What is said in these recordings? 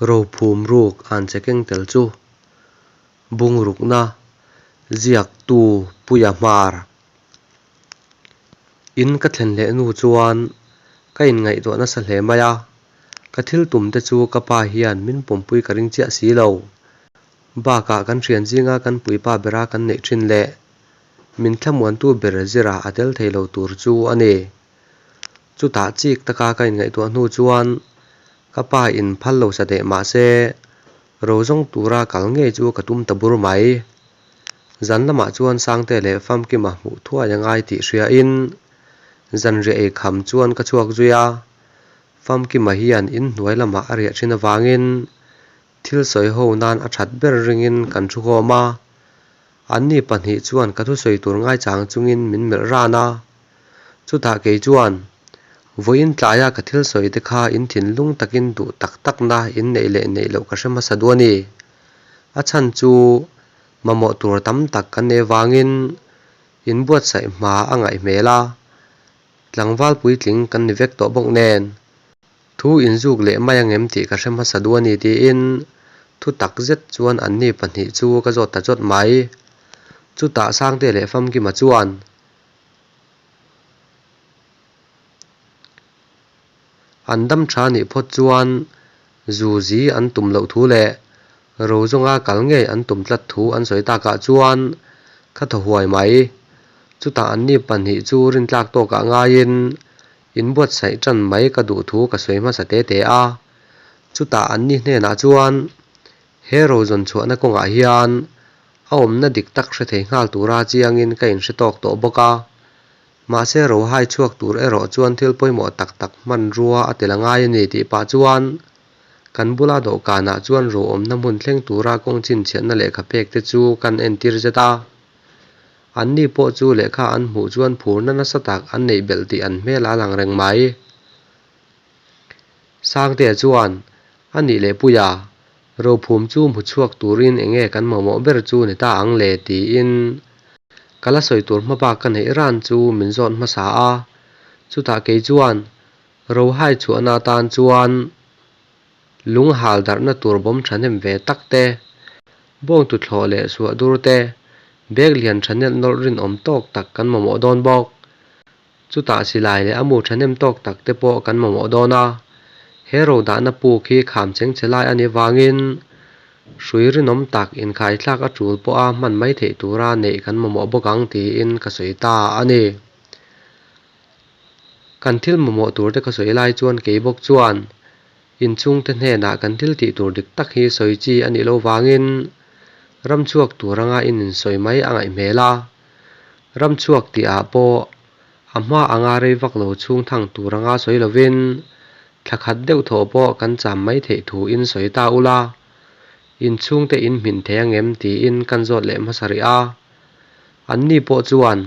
Rophum ruk an che keng tel chu bungrukna ziaktu Puia Hmar. In ka thlen leh hnu chuan ka inngaihtuah nasa hle mai a, ka thil tum te chu ka pa hian min pawmpui ka ring chiah si lo. Bakah kan hrian zinga kan puipa bera kan neih thin leh min thlamuantu ber zira a tel thei lo tur chu a ni. Chutah chik taka ka inngaihtuah hnu chuan ka pa in phal lo sa teh mah se ro zawng tura kal ngei chu ka tum ta bur mai. Zan lamah chuan Sangte leh Famkima hmuh thuai a ngai tih hriain zanriah ei kham chuan ka chhuak zui a, Famkima hian inhnuai lamah a riah thin avangin Thil sawi ho nan a that ber ringin kan thu khawm a, anni pahnih chuan ka thusawi tur ngaichang chungin min melh ran a. Chutah kei chuan, Vawiin tlaia ka thil sawi te kha in thinlung takin duh tak takna in neih leh neih loh ka hre hmasa duh a ni. A chhan chu mamawh tur tam tak kan nei vangin in buatsaih hma a ngaih hmel a, tlangval puitling kan ni vek tawh bawk nen. Thu inzuk leh mai angem tih ka hre hmasa duh a ni tiin thu tak zet chuan anni pahnih chu ka zawt ta chawt mai. Chutah Sangte leh Famkima chuan an dam tha nih phawt chuan zu zi an tum loh thu leh ro zawnga kal ngei an tum tlat thu an sawi takah chuan ka thaw huai mai. Chutah anni pahnih chu rintlak tawkah ngaiin Inbuatsaih tan mai ka duh thu ka sawi hmasa te te a, chutah anni hnenah chuan he ro zawn chhuahna kawngah hian a awmna dik tak hre thei nghal tura chiangin ka inhre tawk tawh bawk a. Mahse ro hai chhuak tur erawh chuan thil pawimawh tak tak hmanrua a tel a ngai a ni tih pah chuan kan bula dawhkanah chuan ro awmna hmun thleng tura kawng chhinchhiahna lehkha pek te chu kan entir zet a. Anni pawh chu lehkha an hmuh chuan phurna nasa tak an neih belh tih an hmel a lang reng mai. Sangtea chuan, A nih leh Puia, rophum chu hmu chhuak turin eng nge kan mamawh ber chu ni ta ang le? tiin ka la sawi tur hma bak ka neih ran chu min zawt hmasa a. Chutah kei chuan, Rohai chhuahna atan chuan Lung hal darhna tur bawm thahnem ve tak te, bawng tuthlawh leh suah dur te, bag lian thahnem nawlh rinawm tawk tak kan mamawh dawn bawk. Chutah silai leh a mu thahnem tawk tak te pawh kan mamawh dawn a. He ro dahna puk hi kham cheng che lai a nih vangin hrui rinawm tak inkhaithlak a tul pawha hman mai theih tura neih kan mamawh bawk ang tiin ka sawi ta a ni. Kan thil mamawh tur te ka sawi lai chuan kei bawk chuan inchhungte hnenah kan thil tih tur dik tak hi sawi chi a nih loh vangin ramchhuak tur anga in insawi mai a ngaih hmel a. Ramchhuak tih ah pawh a hma anga rei vak lo chhung thang tur anga sawi lovin thla khat deuh thawh pawh kan cham mai theih thu in sawi ta ula, inchhungte in hmin thei angem tiin kan zawt leh hmasa rih a. Anni pawh chuan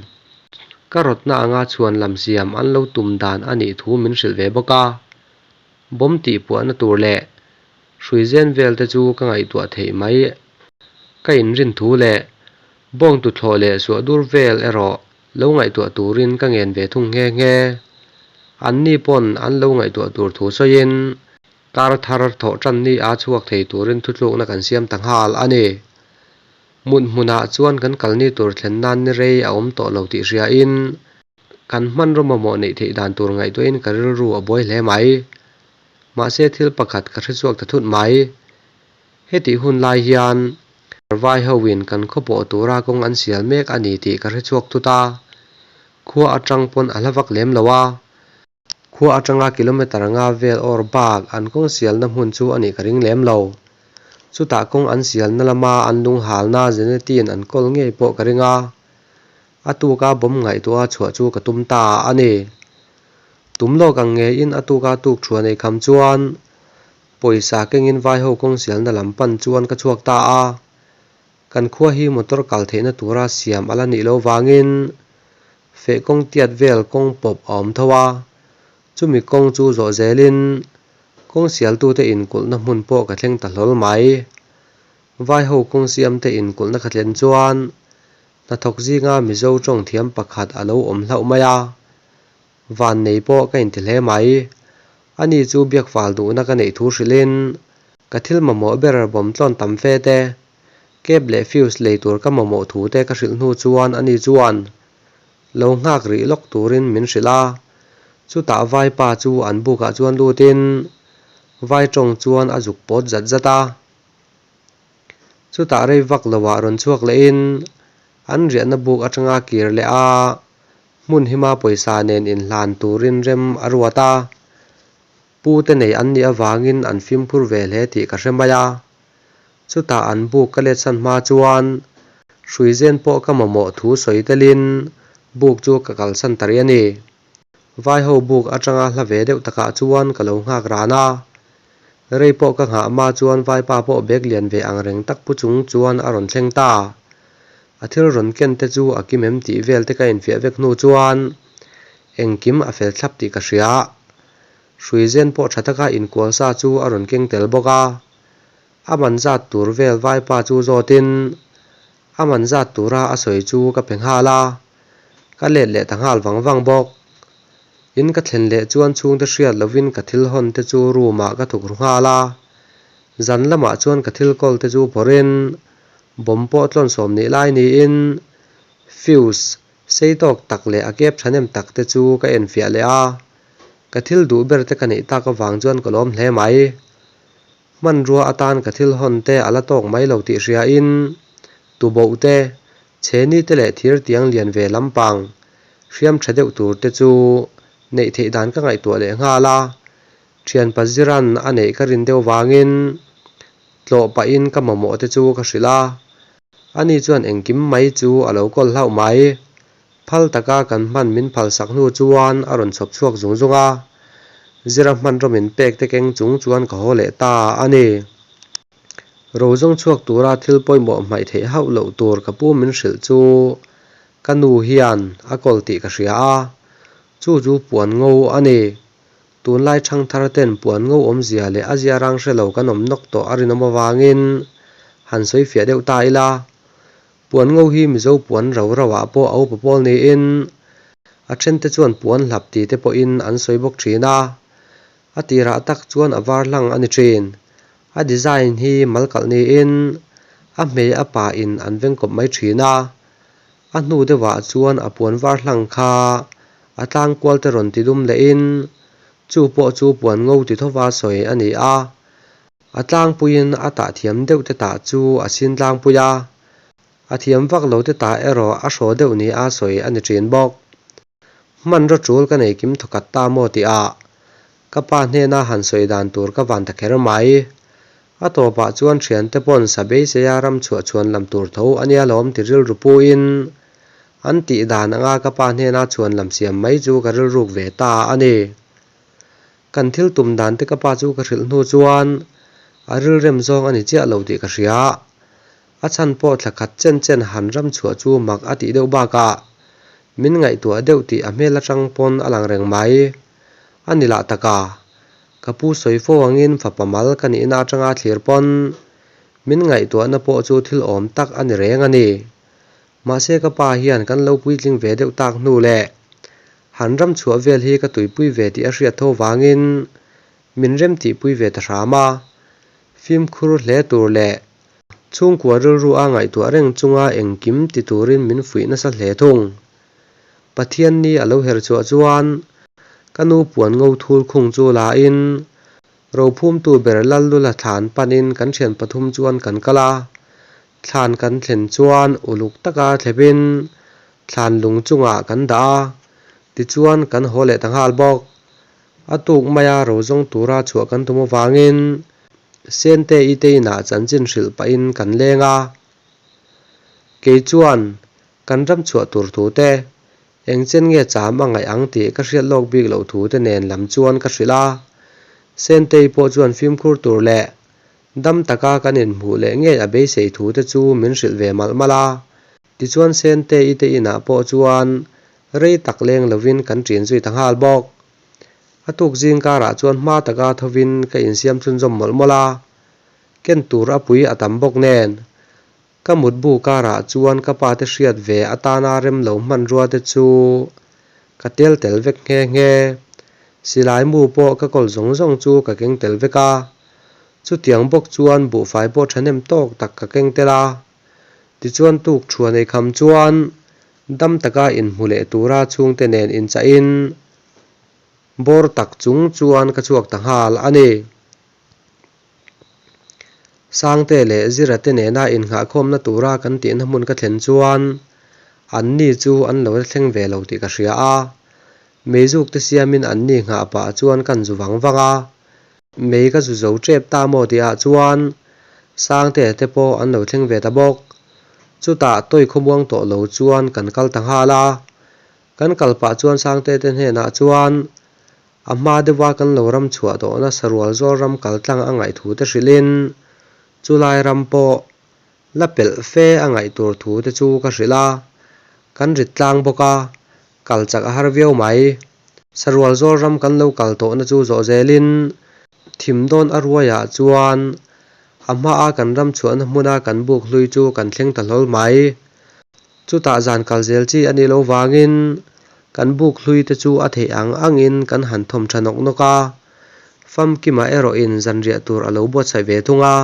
ka rawtna anga chhuan lam siam an lo tum dan a nih thu min hrilh ve bawk a. Bawm tih puahna tur leh hrui zen vel te chu ka ngaihtuah theih mai. Ka inrin thu leh bawng tuthlawh leh suah dur vel erawh lo ngaihtuah turin ka ngen ve thung nghe nghe. Anni pawn an lo ngaihtuah tur thu sawiin kar thar thawh tan ni a chhuak thei turin thuthlukna kan siam ta nghal a ni. Mut hmunah chuan kan kalni tur thlen nan ni rei a awm tawh lo tih hriain kan hmanraw mamawh neih theih dan tur ngaihtuahin ka rilru a buai hle mai. Mahse thil pakhat ka hre chhuak ta thut mai. Hetih hun lai hian vai hoin kan khaw pawh tura kawng an sial mek a ni tih ka hre chhuak thut a, khua atang pawn a hla vak lem lo a. Khua atanga kilometre nga vel awr bak an kawng sialna hmun chu a nih ka ring lem lo. Chutah kawng an sialna lama an lunghalna Zenetin an kawl ngei pawh ka ring a. A tuka bawm ngaihtuah chhuah chu ka tum ta a ni. Tum lawk ang ngeiin a tuka tuk thuah nei kham chuan pawisa kengin vaiho kawng sialna lam pan chuan ka chhuak ta a. Kan khua hi motor kal theihna tura siam a la nih loh vangin feh kawng tiat vel kawng pawp a awm tho a, chumi kawng chu zawh zelin kawng sialtute inkulhna hmun pawh ka thleng ta hlawl mai. Vaiho kawng siamte inkulhna ka thlen chuan hnathawk zinga Mizo tawng thiam pakhat a lo awm hlauh mai a, van nei pawh ka inti hle mai. Ani chu biakfal duhna ka neih thu hrilhin. Ka thil mamawh ber bawm tlawn tam fe te, Cap leh fuse lei tur ka mamawh thu te ka hrilh hnu chuan ani chuan lo nghak rih lawk turin min hrilh a. Chutah vaipa chu an bukah chuan lutin vai tawng chuan a zuk pawt zat zat a. Chutah rei vak loah rawn chhuak lehin an riahna buk atanga kir leh a, hmun hima pawisa nen inhlan turin rem a ruat a. Pu te nei an nih avangin an fimkhur ve hle tih ka hre mai a. Chutah an buk ka letsan hma chuan hruizen pawh ka mamawh thu sawi telin buk chu ka kalsan ta rih a ni. Vaiho buk atanga hla ve deuh takah chuan ka lo nghak ran a. Rei pawh ka nghah hma chuan vaipa pawh bag lian ve ang reng tak pu chung chuan a rawn thleng ta. A thil rawn ken te chu a kim em tih vel te ka infiah vek hnu chuan engkim a fel thlap tih ka hria. Hruizen pawh tha taka inkual sa chu a rawn keng tel bawk a. A man zat tur vel vaipa chu zawtin a man zat tura a sawi chu ka pe nghal a, ka let leh ta nghal vang vang bawk. In ka thlen leh chuan chhungte hriat lovin ka thil hawn te chu room ah ka thukru nghal a, zan lamah chuan ka thil kawl te chu phawrhin bawm pawh tlawn sawm nih lai niin fuse sei tawk tak leh a kep thahnem tak te chu ka enfiah leh a, ka thil duh ber te ka neih tak avang chuan ka lawm hle mai. Hmanrua atan ka thil hawn te a la tawk mai lo tih hriain tuboh te, chheni te leh thir tiang lian ve lampang hriam tha deuh tur te chu neih theih dan ka ngaihtuah leh nghal a, thianpa Ziran a neih ka rin deuh vangin tlawh pahin ka mamawh te chu ka hrilh a, ani chuan engkim mai chu a lo kawl hlauh mai. Phal taka kan hman min phalsak hnu chuan a rawn chhawp chhuak zung zung a, Zira hmanraw min pek te keng chung chuan ka haw leh ta a ni. Rozawng chhuak tura thil pawimawh hmaih theih hauh loh tur ka pu min hrilh chu ka nu hian a kawl tih ka hria a, chu chu puan ngo a ni. Tunlai thangthar ten puan ngo awmzia leh a ziarang hre lo kan awm nawk tawh a rinawm avangin han sawi fiah deuh ta ila. Puan ngo hi Mizo puan rau rau ah pawh a upa pawl niin a then te chuan puan hlap ti te pawhin an sawi bawk thin a, a tirah tak chuan a var hlang a ni thin. A design hi mal kalh niin a hmei a pa in an veng kawp mai thin a, a hnu deuhah chuan a puan var hlang kha a tlang kual te rawn ti dum lehin chu pawh chu puan ngo ti thova sawi a ni a. A tlangpuiin a tah thiam deuh te tah chu a sin tlangpui a, a thiam vak lo te tah erawh a hraw deuh ni a sawi a ni thin bawk. Hmanraw tul ka nei kim thawkhat ta maw tihah ka pa hnena han sawi dan tur ka van ta kher mai. A tawpah chuan thiante pawn sa beiseia ram chhuah chhuan lam tur tho a nia lawm ti rilru puin an tih dan anga ka pa hnena chhuan lam siam mai chu ka rilruk ve ta a ni. Kan thil tum dan te ka pa chu ka hrilh hnu chuan a rilrem zawng a ni chiah lo tih ka hria. A chhan pawh thla khat chen chen han ram chhuah chu mak a tih deuh bakah min ngaihtuah deuh tih a hmel atang pawn a lang reng mai. A ni lah taka, ka pu sawi fo angin fapa mal ka nihna atanga thlir pawn min ngaihtuahna pawh chu thil awm tak a ni reng a ni. Mahse ka pa hian kan lo puitling ve deuh tak hnu leh Han ram chhuah vel hi ka tuipui ve tih a hriat tho vangin min rem tihpui ve ta hram a, fimkhur hle tur leh chhungkua rilru a ngaihtuah reng chunga engkim ti turin min fuih nasa hle thung. Pathianni a lo her chhuah chuan ka nu puan ngo thul khung chu lain rophumtu ber Lallula thlan panin kan thian pathum chuan kan kal a, thlan kan thlen chuan uluk taka thlepin Thlan lung chungah kan dah a, tichuan kan haw leh ta nghal bawk. A tuk maia ro zawng tura chhuah kan tum avangin Sente i te inah chanchin hrilh pahin kan leng a. Kei chuan kan ram chhuah tur thu te, eng chen nge cham a ngaih ang tih ka hriat lawk bik loh thu te nen lam chuan ka hrilh a. Sentei pawh chuan fimkhur tur leh dam taka kan inhmuh leh ngei a beisei thu te chu min hrilh ve malh malh a. Tichuan Sente i te inah pawh chuan rei tak leng lovin kan ṭin zui ta nghal bawk. A tuk zing karah chuan hma taka thovin ka insiam chhunzawm mawlh mawlh a, ken tur a pui a tam bawk nen. Ka mutbu karah chuan ka pa te hriat ve atana rem lo hmanrua te chu ka tel tel vek nghe nghe. Silai mu pawh ka kawl zawng zawng chu ka keng tel vek a. Chutiang bawk chuan buhfai pawh thahnem tawk tak ka keng tel a. Tichuan tuk thuan ei kham chuan dam taka inhmu leh tura chhungte nen inchahin bawr tak chung chuan ka chhuak ta nghal a ni. Sangte leh Zira te nena innghahkhawmna tura kan tihna hmun ka thlen chuan anni chu an lo la thleng ve lo tih ka hria a. Meizuk te siamin anni nghah pah chuan kan zu vang vang a. Mei ka zu zo tep ta maw tihah chuan Sangte te pawh an lo thleng ve ta bawk. Chutah tawi khawmuang tawh lo chuan kan kal ta nghal a. Kan kal pah chuan Sangte te hnenah chuan a hma deuha kan lo ram chhuah tawhna sarual zawl ram kal tlang a ngaih thu te hrilhin chulai ram pawh la pelh fe a ngaih tur thu te chu ka hrilh a. Kan rit tlang bawk a, kal chak a har viau mai. Sarual zawl ram kan lo kal tawhna chu zawh zelin thim dawn a ruaiah chuan a hmaa kan ram chhuahna hmuna kan buk hlui chu kan thleng ta hlawl mai. Chutah zan kal zel chi a nih loh vangin kan buk hlui te chu a theih ang angin kan han thawm tha nawk nawk a, famkima erawhin zanriah tur a lo buatsaih ve thung a.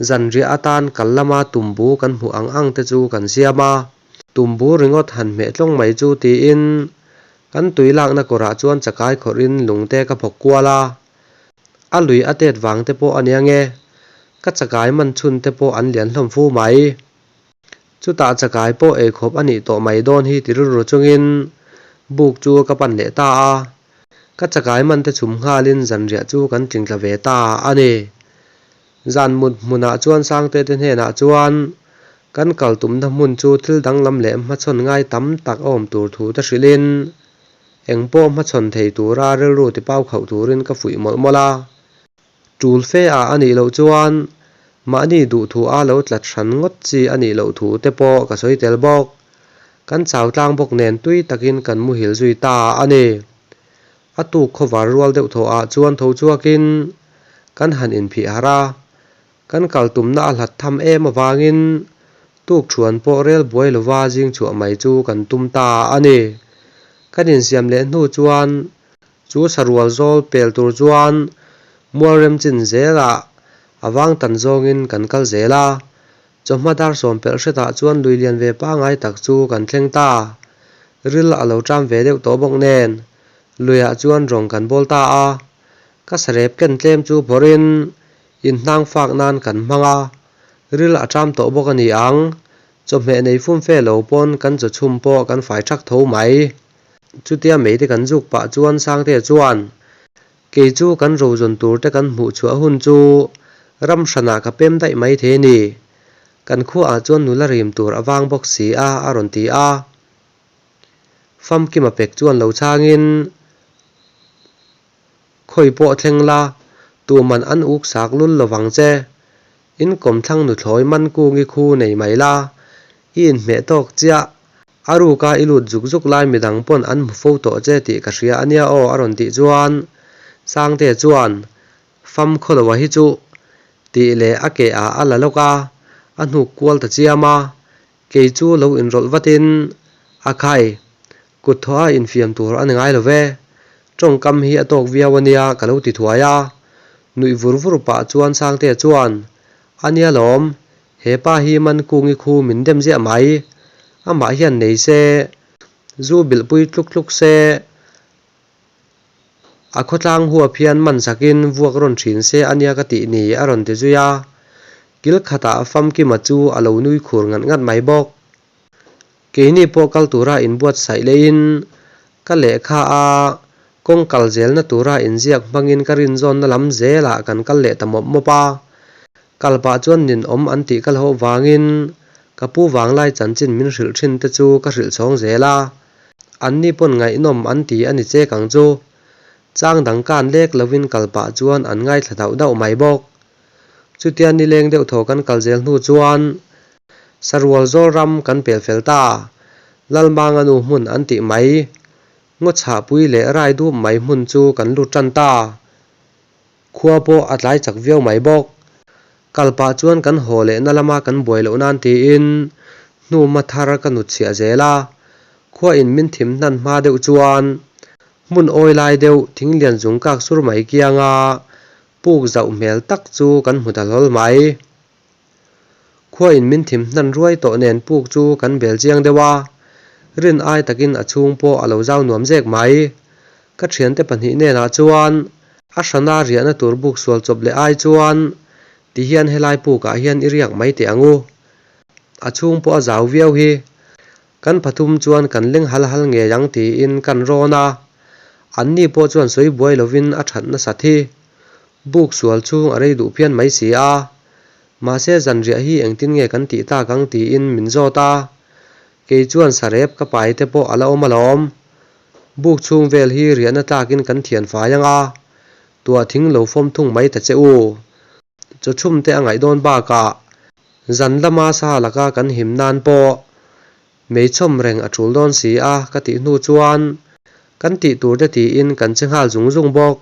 Zanriah atan kal lama tumbu kan hmuh ang ang te chu kan siam a, tumbu ringawt han hmeh tlawng mai chu tiin kan tui lakna kawrah chuan chakai khawrhin lungte ka phawk kual a. A lui a tet vang te pawh a nia nge, ka chakai man chhun te pawh an lian hlawm fu mai. Chutah chakai pawh eikhawp a nih tawh mai dawn hi ti rilru chungin buk chu ka pan leh ta a, ka chakai man te chhum nghalin zanriah chu kan tlingtla ve ta a ni. Zan mut hmunah chuan Sangte te hnenah chuan kan kal tumna hmun chu thil danglam leh hmachhawn ngai tam tak a awm tur thu te hrilhin engpawh hmachhawn thei tura rilru tipau khauh turin ka fuih mawlh mawlh a. Tul fe ah a nih loh chuan mahni duhthu a lo tlat hran ngawt chi a nih loh thu te pawh ka sawi tel bawk. Kan chau tlang bawk nen tui takin kan muhil zui ta a ni. A tuk khawvar rual deuh thaw ah chuan tho chhuakin kan han inphih harh a, kan kal tumna a hlat tham em avangin tuk thuan pawh rel buai lova zing chhuah mai chu kan tum ta a ni. Kan insiam leh hnu chuan Chu sarual zawl pel tur chuan mual remchin zelah a vang tan zawngin kan kal zel a, chawhma dar sawm pelh hretah chuan lui lian ve pangai tak chu kan thleng ta. Ril a lo ṭam ve deuh tawh bawk nen luiah chuan rawng kan bawl ta a, ka sarep ken tlem chu phawrhin inhnang fak nan kan hmang a, ril a ṭam tawh bawk a ni ang, chawhmeh nei fumfe lo pawn kan chaw chhum pawh kan fai ṭhak tho mai. Chutia meite kan zuk pah chuan Sangtea chuan, Kei chu kan rozawn tur te kan hmuh chhuah hun chu ram hranah ka pem daih mai thei a ni. Kan khuaah chuan nula rim tur a vang bawk si a, a rawn ti a. Famkima pek chuan lo chhangin, Khawi pawh thleng la, tuman an uk sak lul lovang che. In kawmthlang nuthlawi man kungi khu nei mai la, i inhmeh tawk chiah. A ruka i lut zuk zuk lai midang pawn an hmu fo tawh che tih ka hria a nia aw a rawn tih chuan Sangte chuan Fam khawloa hi chu tih leh a ke ah a la lawk a, a hnuk kual ta chiam a, kei chu lo inrawlh vatin a khai, kut thaw a infiam tur a ni ngai lo ve, tawngkam hi a tawk viau a nia ka lo ti thuai a, nuih vur vur pah chuan Sangte chuan a nia lawm, He pa hi man kungi khu min dem ziah mai. Amah hian nei se, zu bilhpui tluk tluk se, a khawtlang huap hian man sakin vuak rawn thin se a nia ka tih ni a rawn ti zui a. Kil khatah Famkima chu a lo nui khur ngat ngat mai bawk. Keini pawh kal tura inbuatsaih leiin ka lehkha a kawng kal zelna tura inziak hmangin ka rinzawnna lam zelah kan kal leh ta mawp mawp a. Kal pah chuan ninawm an tih ka hlauh vangin ka pu vanglai chanchin min hrilh thin te chu ka hrilh chhawng zel a. Anni pawn ngaihnawm an ti a ni chek ang chu. Chang dang kan lek lovin kal pah chuan an ngaithla dauh dauh mai bawk. Chutia nileng deuh thaw kan kal zel hnu chuan Sarual zawl ram kan pel fel ta, Lalmanga nu hmun an tih mai, ngaw chhahpui leh rai dup mai hmun chu kan lut tan ta. Khua pawh a tlai chak viau mai bawk. Kal pah chuan kan haw lehna lama kan buai loh nan tiin hnuma thar ka nut chhiah zel a, khua in min thim hnan hma deuh chuan hmun awi lai deuh thing lian zung kak sur mai kianga. Puk zauh hmel tak chu kan hmu ta hlawl mai. Khua in min thim hnan ruai tawh nen puk chu kan bel chiang deuh a, rin ai takin a chhung pawh a lo zau nuam zek mai. Ka thiante pahnih nenah chuan a hrana riahna tur buk sual chawp leh ai chuan ti hian helai pukah hian i riak mai teh ang u. A chhung pawh a zau viau hi. Kan pathum chuan kan leng hal hal ngei ang tiin kan rawn a, anni pawh chuan sawi buai lovin a that nasat hi. Buk sual chhung a rei duh phian mai si a, mahse zanriah hi engtin nge kan tih tak ang tiin min zawt a, kei chuan sarep ka pai te pawh a la awm alawm. Buk chhung vel hi riahna tlakin kan thian fai ang a, tuah thing lo fawm thung mai ta che u. Chawchhum te a ngaih dawn bakah zan lama sa laka kan him nan pawh meichawm reng a tul dawn si a ka tih hnu chuan kan tih tur te tiin kan che nghal zung zung bawk.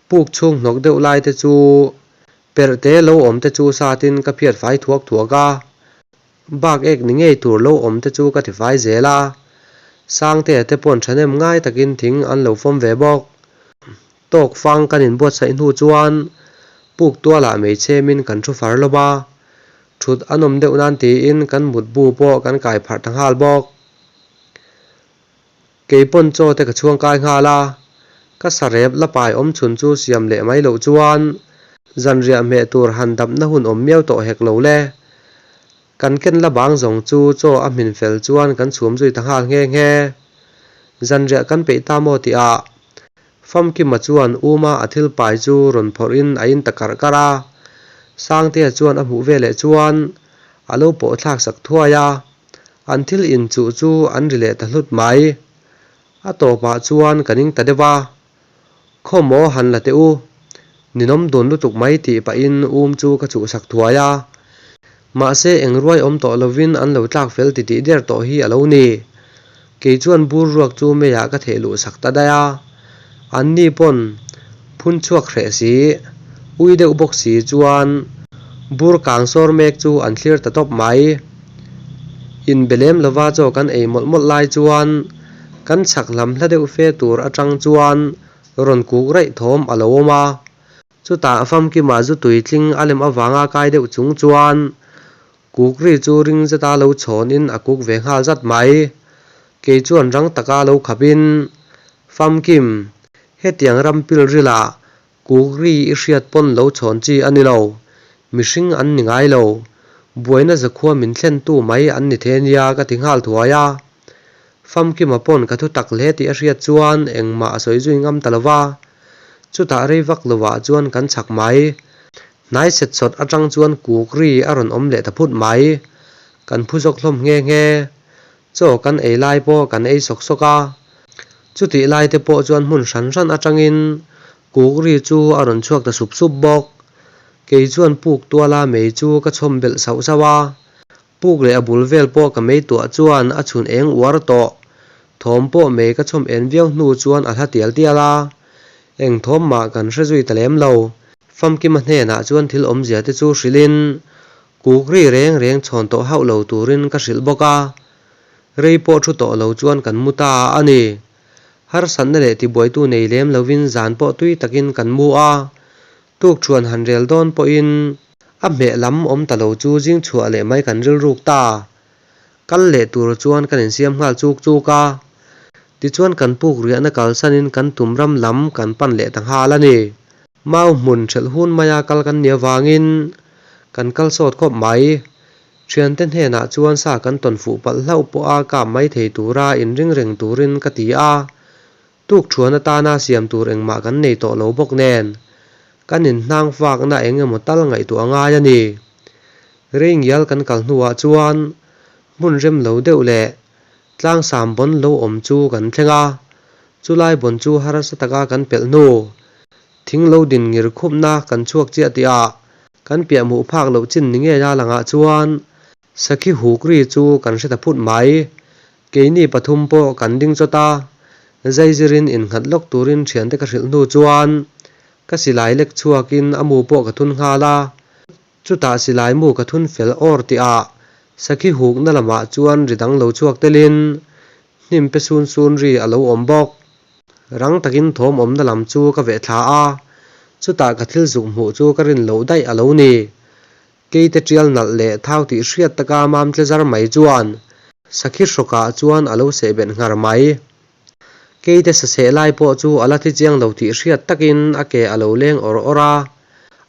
Puk chhung hnawk deuh lai te chu perh te lo awm te chu satin ka phiat fai thuak thuak a, bak ek ni ngei tur lo awm te chu ka ti fai zel a, Sangtea te pawn thahnem ngai takin thing an lo fawm ve bawk. Tawk fang kan inbuatsaih hnu chuan puk tualah meichhemin kan thu far lawm a, thut a nawm deuh nan tiin kan mutbu pawh kan kai pharh ta nghal bawk. Kei pawn chaw te ka chhuang kai nghal a, ka sarep la pai awm chhun chu siam leh mai loh chuan zanriah hmeh tur han dapna hun awm miau tawh hek lo le. Kan ken la bang zawng chu chaw a hmin fel chuan kan chhum zui ta nghal nghe nghe. Zanriah kan peih ta maw tihah Famkima chuan Uma a thil pai chu rawn phawrh in a in ta karh karh a, Sangtea chuan a hmuh veleh chuan a lo pawh thlak sak thuai a, an thil in chuh chu an ri leh ta hlut mai. A tawpah chuan ka ning ta deuh a, Khaw maw han la teh u, ninawm dun lutuk mai tih pahin Um chu ka chuh sak thuai a, mahse eng ruai awm tawh lovin an lo tlak fel titih der tawh hi a lo ni. Kei chuan bur ruak chu meiah ka theh luh sak ta daih a, anni pawn phun chhuak hreh si, ui deuh bawk si chuan bur kang sawr mek chu an thlir ta tawp mai. Inbe lem lova chaw kan ei mawlh mawlh lai chuan kan chhak lam hla deuh fe tur atang chuan rawn kuk raih thawm a lo awm a. Chutah famkima zu tuitling a lem avanga kai deuh chung chuan kuk ri chu ring zeta lo chhawnin a kuk ve nghal zat mai. Kei chuan rang taka lo khapin, Famkim, hetiang ram pilrilah kuk ri i hriat pawn lo chhawn chi a ni lo. Mihring an ni ngai lo. Buaina zakhua min thlentu mai an ni thei ania ka ti nghal thuai a. Famkima pawn ka thu tak hle tih a hriat chuan engmah a sawi zui ngam ta lo va. Chutah rei vak lovah chuan kan chhak mai. Hnai set sawt atang chuan kuk ri a rawn awm leh ta phut mai. Kan phu zawk hlawm nghe nghe. Chaw kan ei lai pawh kan ei sawk sawk a. Chutih lai te pawh chuan hmun hran hran atangin kuk ri chu a rawn chhuak ta sup sup bawk. Kei chuan puk tuala mei chu ka chhawm belh sauh sauh a. Puk leh a bul vel pawh ka mei tuah chuan a chhun eng uar tawh. Thawm pawh mei ka chhawm en viau hnu chuan a hla tial tial a. Eng thawm mah kan hre zui ta lem lo. Famkima hnenah chuan thil awmzia te chu hrilhin kuk ri reng reng chhawn tawh hauh lo turin ka hrilh bawk a. Rei pawh thu tawh lo chuan kan mu ta a ni. Harsatna leh tibuaitu nei lem lovin zan pawh tui takin kan mu a. Tukṭhuan han rel dawn pawhin a hmeh lam awm ta lo chu zing chhuah leh mai kan rilruk ta. Kal leh tur chuan kan insiam nghal chuk chuk a. Tichuan kan puk riahna kalsanin kan tum ram lam kan pan leh ta nghal a ni. Mau hmun ṭhelh hun maia kal kan nih avangin kan kal sawt khawp mai. Ṭhiante hnenah chuan sa kan tawn fuh palh hlauh pawha kap mai thei tura inring reng turin ka ti a. Tukṭhuan atana siam tur engmah kan nei tawh lo bawk nen, kan inhnang fakna eng emaw tal ngaihtuah a ngai a ni. Rei ngial kan kal hnuah chuan hmun rem lo deuh leh tlangsam bawn lo awm chu kan thleng a, chulai bawn chu harsa taka kan pelh hnu. Thing lo din ngir khupna kan chhuak chiah tihah kan piah hmuh phak loh chin ni ngei a langah chuan Sakhi huk ri chu kan hre ta phut mai. Keini pathum pawh kan ding chawt a, zaizirin innghat lawk turin thiante ka hrilh hnu chuan ka silai lek chhuakin a mu pawh ka thun nghal a. Chutah silai mu ka thun fel awr tihah sakhi hukna lamah chuan ri dang lo chhuak telin hnim pe sun sun ri a lo awm bawk. Rang takin thawm awmna lam chu ka veh thla a, Chutah ka thil zuk hmuh chu ka rin loh daih a lo ni. Keite tial nalh leh thau tih hriat taka mam tle zar mai chuan sakhi hrawkah chuan a lo sehbet nghar mai. Keite saseh lai pawh chu a la thi chiang lo tih hriat takin a ke a lo leng awr awr a,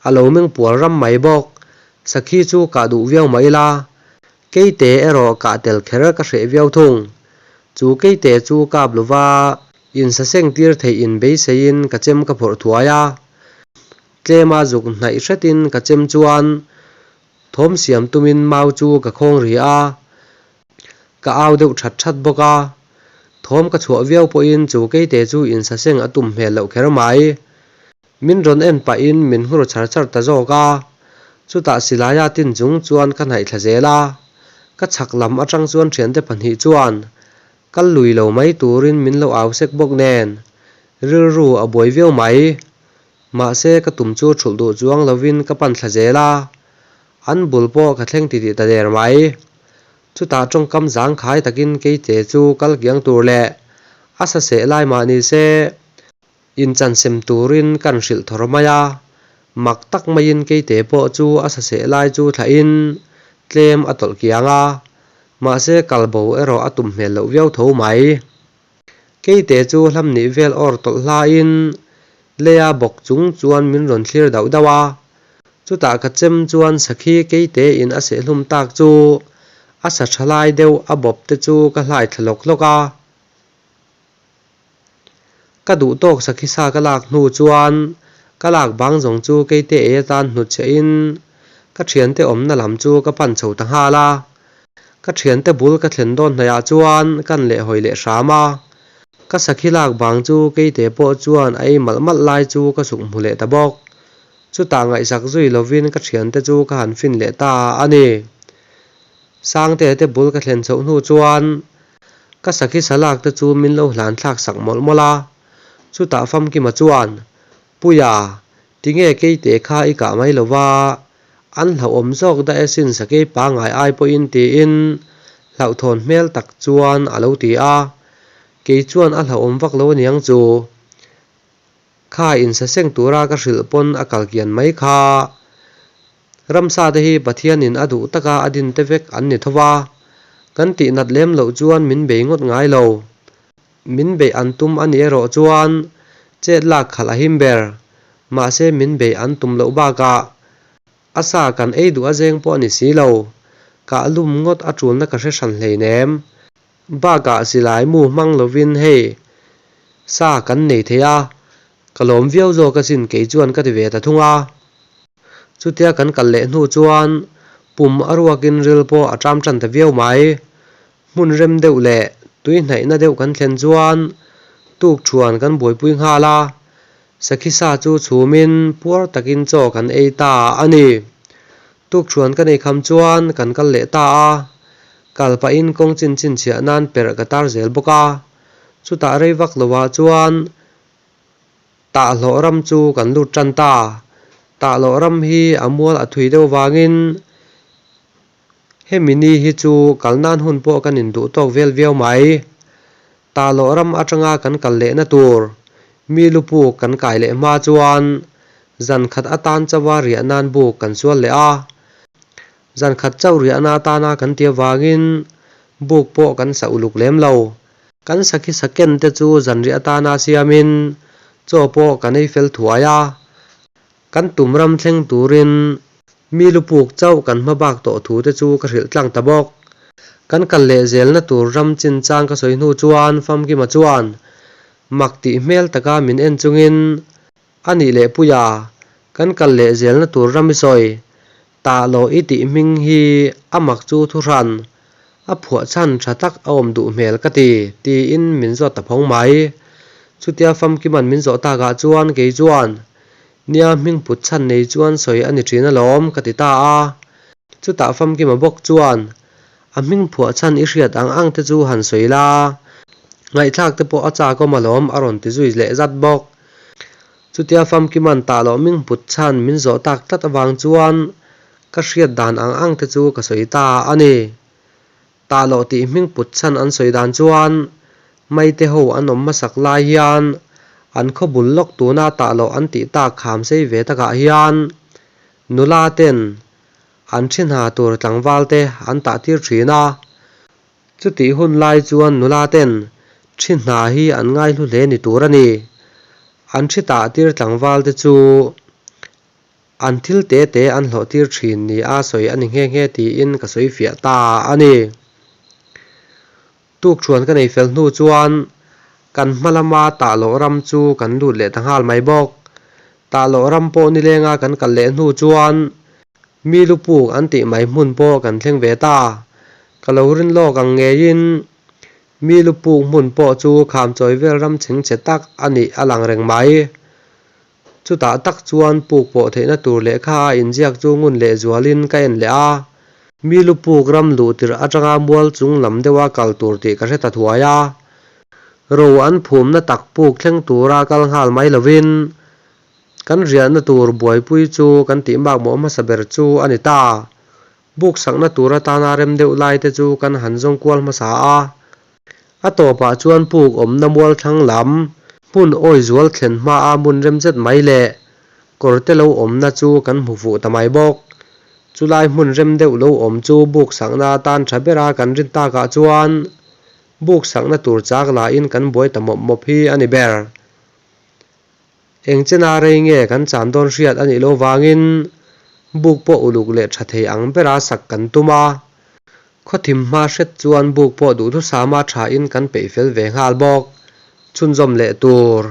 a lo meng pual ram mai bawk. Sakhi chu kah duh viau mah ila, Keite erawh kah tel kher ka hreh viau thung. Chu keite chu kap lova insaseng tir theih in beiseiin ka chem ka phawrh thuai a. Tlema zuk hnaih hretin ka chem chuan thawm siam tumin mau chu ka khawng ri a. Ka au deuh that that bawk a. Thawm ka chhuah viau pawhin chu keite chu insaseng a tum hmel loh kher mai. Min rawn en pahin min nghur char char ta zawk a, chutah silaia tin chung chuan ka hnaih thla zel a, ka chhak lam atang chuan thiante pahnih chuan kal lui lo mai turin min lo au sek bawk nen rilru a buai viau mai. Mahse ka tum chu thulh duh chuang lovin ka pan thla zel a, an bul pawh ka thleng titih ta der mai. Chutah tawngkam zangkhai takin keite chu kal kiang tur leh a saseh lai mah ni se, Inchansem turin kan hrilh thawr mai a, mak tak maiin keite pawh chu a saseh lai chu thlahin tlem a tawlh kiang a, mahse kalbo erawh a tum hmel loh viau tho mai. Keite chu hlam nih vel awr tawlh hlain leia bawk chung chuan min rawn thlir dauh dauh a, chutah ka chem chuan sakhi keite in a sehhlum tak chu a sa tha lai deuh a bawp te chu ka hlai thla hlawk hlawk a. Ka duh tawk sakhi sa ka lak hnu chuan ka lak bang zawng chu keite ei atan hnutchhiah in ka thiante awmna lam chu ka pan chho ta nghal a. Ka thiante bul ka thlen dawn hnaih ah chuan kan leh hawi leh hram a. Ka sakhi lak bang chu keite pawh chuan a ei malh malh lai chu ka suk hmu leh ta bawk. Chutah ngaihsak zui lovin ka thiante chu ka han fin leh ta a ni. Sangte te bul ka thlen chhoh hnu chuan Ka sakhi salak te chu min lo hlan thlak sak mawlh mawlh a, chutah Famkima chuan, Puia, tinge keite kha i kah mai lo va, an hlauhawm zawk daih asin sakei pangngai ai pawhin tiin hlauhthawn hmel tak chuan a lo ti a, kei chuan a hlauhawm vak lo aniang chu. Kha insaseng tura ka hrilh pawn a kal kian mai kha. Ramsa te hi Pathianin a duh taka a din te vek an ni tho va, kan tih nat lem loh chuan min bei ngawt ngai lo. Min beih an tum a nih erawh chuan chet lak khalh a him ber. Mahse min beih an tum loh bakah a sa kan ei duh a zeng pawh a ni si lo. Kah lum ngawt a tulna ka hre hran hleinem. Bakah silai mu hmang lovin hei sa kan nei thei a, ka lawm viau zawk asin kei chuan ka ti ve ta thung a. Chutia kan kal leh hnu chuan pum a ruakin ril pawh a ṭam ṭan ta viau mai. Hmun rem deuh leh tui hnaihna deuh kan thlen chuan tuk ṭhuan kan buaipui nghal a, sakhi sa chu chhumin puar takin chaw kan ei ta a ni. Tuk ṭhuan ka nei kham chuan kan kal leh ta a, kal pahin kawng chin chin chhiah nan perh ka tar zel bawk a, chutah rei vak lovah chuan Tahhlawh ram chu kan lut tan ta. Tahhlawh ram hi a mual a thui deuh vangin hemi ni hi chu kal nan hun pawh kan induh tawk vel viau mai. Tahhlawh ram atanga kan kal lehna tur mi lu puk kan kai leh hma chuan zan khat atan chauha riah nan buk kan sual leh a. Zan khat chauh riahna atana kan ti avangin buk pawh kan sa uluk lem lo. Kan sakhi saken te chu zanriah atana siamin chaw pawh kan ei fel thuai a, kan tum ram thleng turin mi lu puk chauh kan hma bak tawh thu te chu ka hrilh tlang ta bawk. Kan kal leh zelna tur ram chinchang ka sawi hnu chuan Famkima chuan mak tih hmel taka min en chungin A nih leh Puia, kan kal leh zelna tur ram i sawi, tah loh i tih hming hi a mak chu thu hran, a phuah chhan tha tak a awm duh hmel ka ti, tiin min zawt ta phawng mai. Chutia Famkiman min zawh takah chuan kei chuan, Nia hming put chhan nei chuan sawi a ni thin alawm, ka ti ta a. Chutah Famkima bawk chuan, A hming phuah chhan i hriat ang ang te chu han sawi la, ngaihthlak te pawh a chak awm alawm, a rawn ti zui leh zat bawk. Chutia Famkiman tah loh ming put chhan min zawh tak tlat avang chuan ka hriat dan ang ang te chu ka sawi ta a ni. Tah loh tih hming put chhan an sawi dan chuan Maite ho an awm hmasak lai hian An khaw bul lawk tuna tah loh an tih tak kham sei ve takah hian nula ten an thi hna tur tlangval te an tah tir thin a. Chutih hun lai chuan nula ten thi hna hi an ngaihlu hle ni tur a ni. An thi tah tir tlangval te chu An thil te te an hlawh tir thin ni a sawi a ni nghe nghe tiin ka sawi fiah ta a ni. Tukṭhuan ka nei fel hnu chuan kan hma lama Tahloh ram chu kan lut leh ta nghal mai bawk. Tahloh ram pawh nilenga kan kal leh hnu chuan mi lu puk an tih mai hmun pawh kan thleng ve ta. Ka lo rin lawk ang ngeiin mi lu puk hmun pawh chu khamchawi vel ram chhengchhe tak a nih a lang reng mai. Chutah tak chuan puk pawh theihna tur lehkha a inziak chu ngun leh zualin ka en leh a. Mi lu puk ram luh tirh atanga mual chung lam deuha kal tur tih ka hre ta thuai a. Ro an phumna tak puk thleng tura kal nghal mai lovin kan riahna tur buaipui chu kan tih makmawh hmasa ber chu a ni ta. Buk sakna tur atana rem deuh lai te chu kan han zawng kual hmasa a. A tawpah chuan puk awmna mual thlang lam hmun awi zual thlen hmaa hmun rem zet mai leh kawr te lo awmna chu kan hmu fuh ta mai bawk. Chulai hmun rem deuh lo awm chu buk sakna atan tha bera kan rin takah chuan buk sakna tur chak lahin kan buai ta mawp mawp hi a ni ber. Eng chena rei nge kan chan dawn hriat a nih loh vangin buk pawh uluk leh tha thei ang bera sak kan tum a. Khawthim hma hret chuan buk pawh duhthusama thain kan peih fel ve nghal bawk. Chhunzawm leh tur.